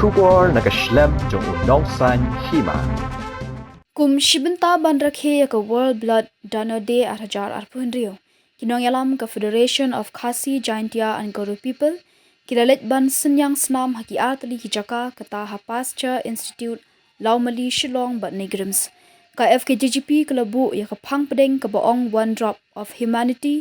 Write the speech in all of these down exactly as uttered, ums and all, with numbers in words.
Khubor na ka shlem jong u nongsan hima. Kum shi bynta ban rakhe ïa ka World Blood Donor Day ar hajar arphew hynriew, ki nongïalam ka Federation of Khasi Jaintia and Garo People ki la leit ban synñiang snam ha ki artylli ki jaka, kata ha Pasteur Institute, Lawmali, Shillong bad NEIGRIHMS. Ka F K J G P ka la buh ïa ka phang pdeng kaba ong One Drop of Humanity,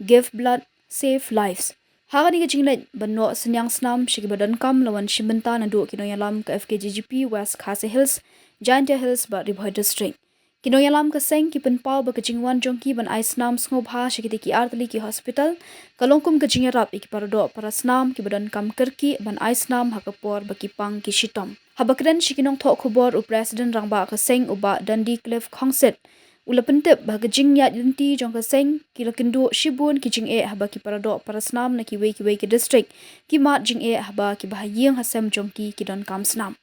Give Blood, Save Lives. Ha kane ka jingleit ban noh synñiang snam sha kiba donkam la wan shi bynta naduh ki nongïalam ka F K J G P West Khasi Hills, Jaintia Hills bad Ri Bhoi District. Ki nongïalam ka seng ki pynpaw ba ka jingwan jong ki ban ai snam sngewbha sha kitei ki artylli ki hospital ka long kum ka jingïarap ïa ki paradoh parasnam kiba donkam kyrkieh ban ai snam ha ka por ba ki pang ki shitom. Haba kren sha ki nongthoh khubor u President Rangbah ka seng u Bah Dandycliffe Khongsit u la pyntip ba ha ka jingïaid lynti jong ka seng ki la kynduh shibun ki jingeh haba ki paradoh parasnam na kiwei kiwei ki district ki mad jingeh haba kiba ha ïing ha sem jong ki ki donkam snam.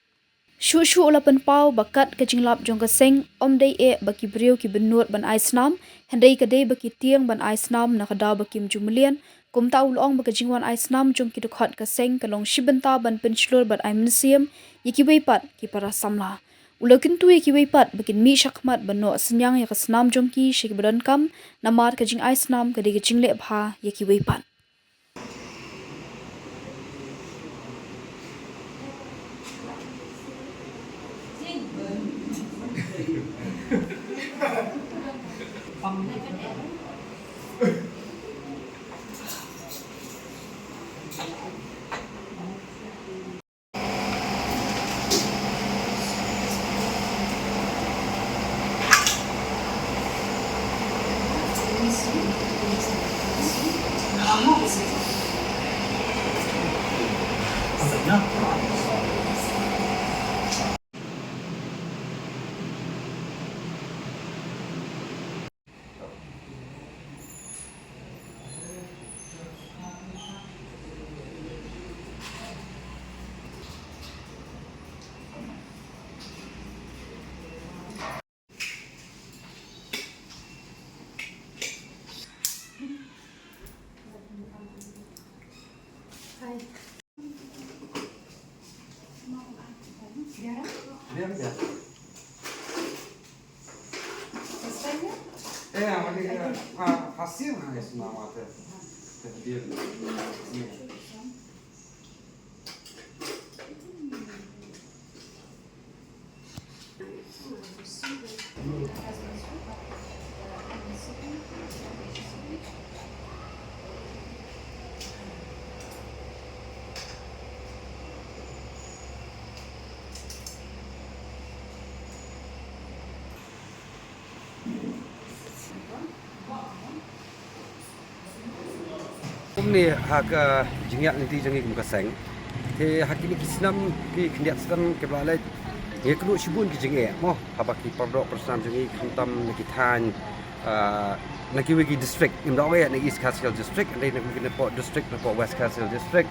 Shuh shuh u la pynpaw ba kat ka jinglap jong ka seng ym dei eh ba ki briew ki bynnud ban ai snam, hynrei ka dei ba ki tieng ban ai snam na ka daw ba kim ju mlien. Kumta u la ong ba ka jingwan ai snam jong ki dkhot ka seng ka long shi bynta ban pynshlur bad ai mynsiem ïa kiwei pat ki para samla. U la kyntu ïa kiwei pat ba kin mih shakhmat ban noh synñiang ïa ka snam jong ki sha kiba donkam, namar ka jingai snam ka dei ka jingleh bha ïa kiwei pat. Kumne ha ka jingïaid lynti jong ngi kum ka seng. Te ha kine ki snem ki khyndiat snem kiba la leit, ngi ïakynduh shibun ki jingeh mo, haba ki paradoh parasnam jong ngi khamtam na ki thaiñ, ah, na kiwei ki district, ngim da ong eh na East Khasi Hills District, hynrei na kiwei ki napoh district, napoh West Khasi Hills District,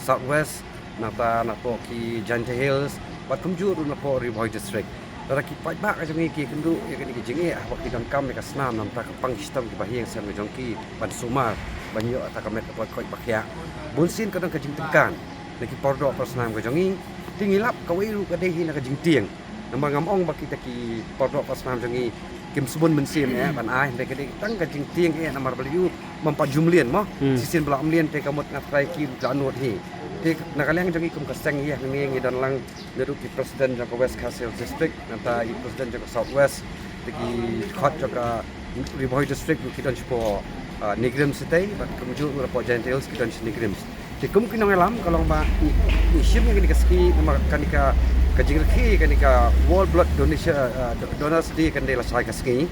South West, nangta napoh ki Jaintia Hills, bad kumjuh ruh napoh Ri Bhoi District. Lada ki paidbah ka jong ngi ki ïakynduh ïa kine ki jingeh haba ki donkam ïa ka snam, nangta ka pang ki shitom kiba ha ïing ha sem ka jong ki ban sumar, ban ïoh ïa ka met kaba koit ba khiah. Bunsien ka don ka jingtyngkhan na ki paradoh parasnam ka jong ngi. Te ngi lap kawei ruh ka dei hi na ka jingtieng. Namar ngam ong ba kita ki paradoh parasnam jong ngi kim sbun mynsiem eh ban ai, hynrei ka dei tang ka jingtieng eh namar ba la ïoh, ym pat ju mlien mo. Hmm. Shisien ba la mlien te ka mut nga trai ki la nud hi. Te na ka liang jong ngi kum ka seng ïa hangne ngi don lang naduh ki president jong ka West Khasi Hills District, nangta i president jong ka South West, te ki khot jong ka Ri Bhoi District ki don shapoh, ah, NEIGRIHMS shatei, bad kumjuh ruh napoh Jaintia Hills ki don sha NEIGRIHMS. Te kum ki nongïalam ka long ba ngi, ngi shim ïa kane ka sngi namar kane ka, ka jingrakhe kane ka World Blood Donation, ah, Do-, Donors Day kan dei lashai ka sngi.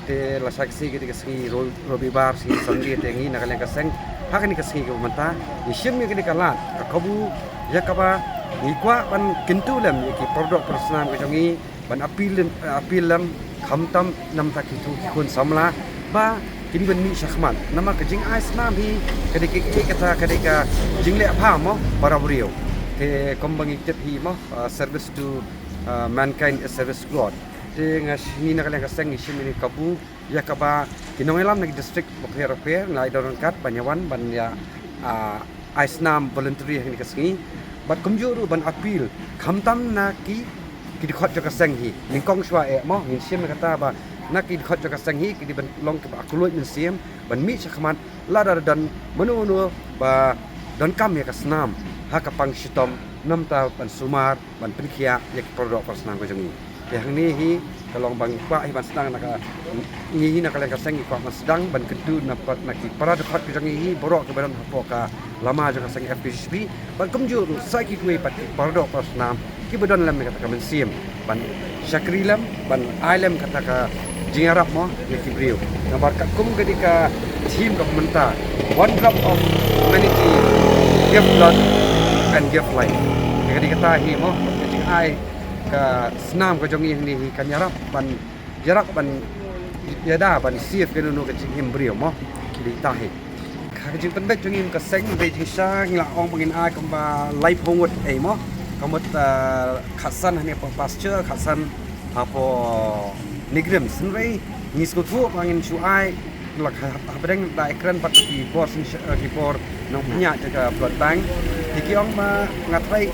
Te lashai ka sngi ka dei ka sngi Ro-, Robibar, sngi Sunday, te ngi na ka liang ka seng ha kane ka sngi kaba mynta ngi shim ïa kane ka lad ka kabu ïa kaba ngi kwah ban kyntu lem ïa ki paradoh parasnam ka jong ngi, ban appeal lem, appeal lem khamtam namar ki tu ki khun samla ba kin ban mih shakhmat. Namar ka jingai snam hi ka dei ka, ka, ka, ka dei ka jingleh bha mo para briew. Te kumba ngi tip hi mo, ah, service to, ah, mankind is service to God. Te nga sh-, ngi na ka liang ka seng ngi shim ïa kane ka kabu ïa kaba ki nongïalam na ki district bapher bapher ngi la ïoh ryngkat ban ïa wan ban ïa, ah, ai snam voluntary ha kane ka sngi. Bad kumjuh ruh ban appeal khamtam na ki, ki dkhot jong ka seng hi. Nyngkong shuwa eh mo, ngin shim ïa kata ba na ki dkhot jong ka seng hi ki dei ban long kiba akluid mynsiem ban mih shakhmat lada don mano mano ba donkam ïa ka snam ha ka pang shitom, namar ban sumar ban pynkhiah ïa ki paradoh parasnam ka jong ngi. Te hangne hi ka long ba ngi kwah hi ban sdang na ka, ngi hi na ka liang ka seng ngi kwah ban sdang ban kyntu na pat na ki para dkhot ka jong ngi hi baroh kiba don hapoh ka lama jong ka seng F K J G P. Bad kumjuh ruh sa ki kiwei pat ki paradoh parasnam kiba don lem ïa kata ka mynsiem ban shakri lem, ban ai lem kata ka jingïarap mo ïa ki briew. Namar katkum ka dei ka theme kaba mynta, "One drop of humanity, give blood and give life." Ka dei kata hi mo, ka jingai ka snam ka jong ngi hangne hi kan ïarap ban, ïarap ban ïada ban save kano kano ka jingim briew mo. Ka dei kata hi. Ka jingpynbeit jong ngi ka seng, beit jingshai ngi la ong ba ngin ai kumba laiphew ngut ei mo. Ka mut, ah, khatsan hangne hapoh pasture, khatsan hapoh NEIGRIHMS. Hynrei ngi sngewthuh ba ngin shu ai la ka hapdeng da ekren bad ki bor syn, eh, ki bor nongpynïaid jong ka blood bank. Te ki ong ba nga trai,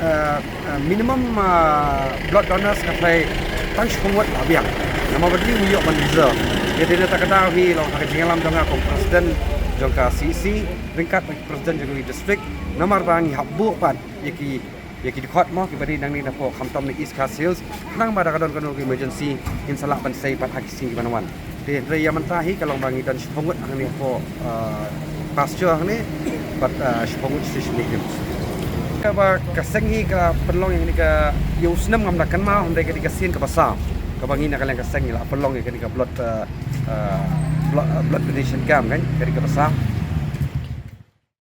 eh, eh, minimum, eh, blood donors nga trai tang shiphew ngut la biang. Namar ba dei ngi ïoh ban reserve. Ïa dei na kata ka daw hi long ha ka jingïalam jong nga kum president jong ka C E C ryngkat bad president jong ka district. Namar ba ngi hap buh pat ïa ki, ïa ki dkhot mo kiba dei nangne napoh khamtam na East Khasi Hills. Khnang ba da ka don kano ka emergency ngin sa lah ban sei pat ha ki sngi kiban wan. Te hynrei ïa mynta hi ka long ba ngi don shiphew ngut hangne hapoh, ah, pasture hangne bad, ah, shiphew ngut sha station NEIGRIHMS. Kaba ka seng hi ka pynlong ïa kane ka, ïa u snem ngam da kynmaw hynrei ka dei ka sien kaba saw kaba ngi na ka liang ka seng ngi la pynlong ïa kane ka blood, ah, ah, blood, ah, blood donation camp kan, ka dei kaba saw.